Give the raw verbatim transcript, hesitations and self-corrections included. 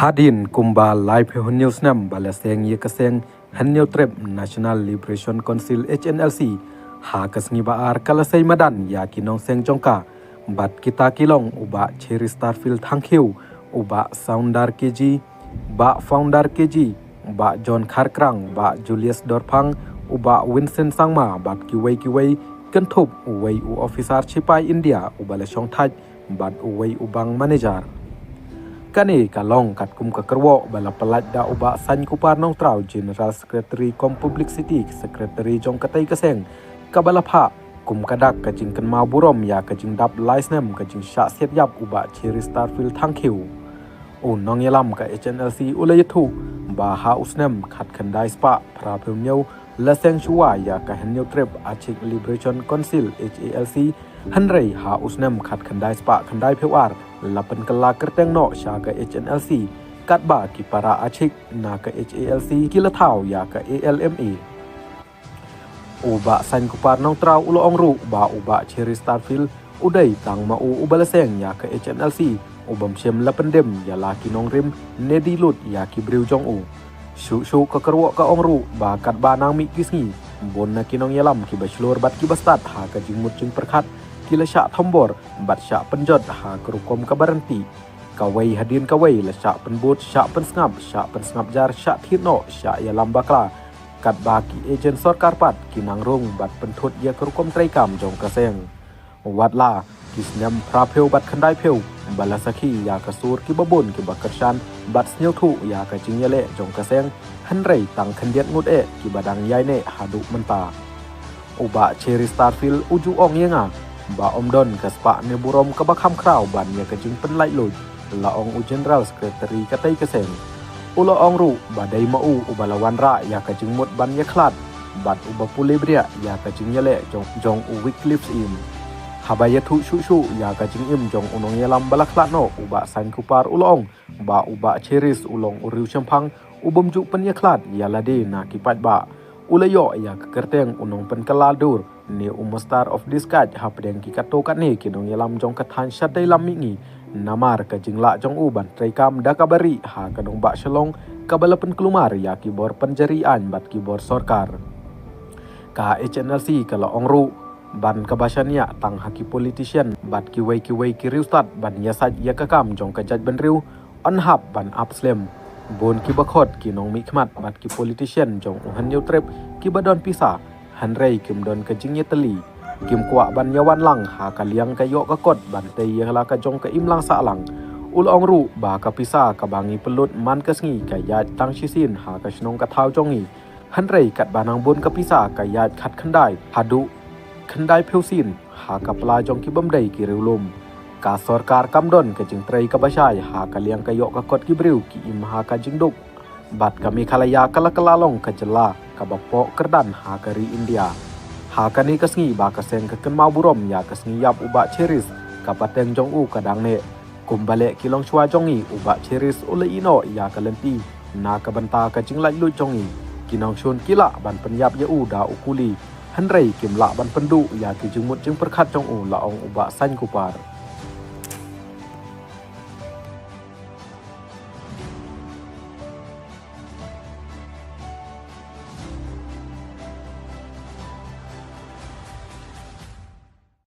Hadien kumba laiphew hynñiew snem ba la seng ïa ka seng Hynñiewtrep National Liberation Council, H N L C, ha ka sngi ba ar ka la sei madan ïa ki nongseng jong ka, bad kita ki long u Bah Cheri Starfield Thangkhiew, u Bah Sundar Keji, Bah Founder Keji, Bah John Kharkrang, Bah Julius Dorphang, u Bah Vincent Sangma, bad kiwei kiwei, kynthup uwei u officer shipai India uba la shongthait bad uwei u bank manager. Kane ka long katkum ka kyrwoh ba la pyllait da u Bah Sainkupar Nongtraw, General Secretary kum Publicity Secretary jong katei ka seng, kaba la phah kum ka dak ka jingkynmaw burom ïa ka jingdap lai snem ka jingshah siat ïap u Bah Cheri Starfield Thangkhiew. U nongïalam ka H N L C u la ïathuh ba ha u snem khatkhyndai spah phraphew hynñiew la seng shuwa ïa ka Hynñiewtrep Achik Liberation Council, H A L C, hynrei ha u snem khatkhyndai spah khyndaiphew ar la pynkylla kyrteng noh sha ka H N L C, katba ki para Achik na ka H A L C ki la thaw ïa ka A L M A. U Bah Sainkupar Nongtraw u la ong ruh ba u Bah Cheri Starfield u dei tang ma u uba la seng ïa ka H N L C, u bym shym la pyndem ïa la ki nongrim ne die lut ïa ki briew jong u. Shuh shuh ka kyrwoh ka ong ruh ba katba nang mih ki sngi, bun na ki nongïalam kiba shlur bad kiba stad ha ka jingmut jingpyrkhat ki la shah thombor bad shah pynjot ha ka rukom kaba ryntih. Kawei hadien kawei la shah pynbud, shah pynsngap, shah pynsngap jar, shah thied noh, shah ïalam bakla, katba ki agent sorkar pat ki nang rung bad pynthut ïa ka rukom treikam jong ka seng. Watla ki snem phraphew bad khyndaiphew ba la sakhi ïa ka sur kiba bun kiba kyrshan bad sngewthuh ïa ka jingïaleh jong ka seng, hynrei tang khyndiat ngut eh kiba dang ïaineh haduh mynta. U Bah Cheri Starfield u ju ong ïa nga ba ym don ka spah ne burom kaba kham khraw ban ïa ka jingpynlaitluid, la ong u General Secretary katei ka seng. U la ong ruh ba dei ma u uba la wanrah ïa ka jingmut ban ïakhlad bad uba pule bniah ïa ka jingïaleh jong, jong u Wycliffe Syiem. Haba ïathuh shuh shuh ïa ka jingim jong u nongïalam ba la khlad noh, u Bah Sainkupar u la ong ba u Bah Cheri u long u riewshemphang u bym ju pynïakhlad ïa lade na ki paidbah. U la ïoh ïa ka kyrteng u nongpynkylla dur ne u Master of Disguise hapdeng ki katto katne ki nongïalam jong ka thaiñ shadei lam mihngi, namar ka jinglah jong u ban treikam da kaba rieh ha ka nongbah Shillong kaba la pynkulmar ïa ki bor pynjari aiñ bad ki bor sorkar. Ka H N L C ka la ong ruh ban kaba shaniah tang ha ki politician bad kiwei kiwei ki riewstad ban ïasaid ïa ka kam jong ka jaitbynriew, yn hap ban ap slem. Bun kiba khot ki nongmihkhmat bad ki politician jong u Hynñiewtrep kiba don pisa, hynrei kim don ka jingïatylli. Kim kwah ban ïawan lang ha ka liang ka ïoh ka kot ban tei ïa la ka jong ka imlang sahlang. U la ong ruh ba ka pisa kaba ngi pynlut man ka sngi ka ïaid tang shisien ha ka shnong ka thaw jong ngi. Hynrei katba nang bun ka pisa ka ïaid khatkhyndai haduh khyndaiphew sien ha ka pla jong ki bym dei ki riewlum. Ka sorkar kam don ka jingtrei kaba shai ha ka liang ka ïoh ka kot ki briew ki im ha ka jingduk. Bad ka Meghalaya ka la kylla long ka jylla kaba poh kyrdan ha ka ri India. Ha kane ka sngi ba ka seng ka kynmaw burom ïa ka sngi ïap u Bah Cheri, ka pateng jong u ka dang neh. Kumba leh ki longshuwa jong ngi, u Bah Cheri u la ïehnoh ïa ka lynti na ka bynta ka jinglaitluid jong ngi. Ki nongshun ki lah ban pynïap ïa u da u kuli, hynrei kim lah ban pynduh ïa ki jingmut jingpyrkhat jong u, la ong u Bah Sainkupar.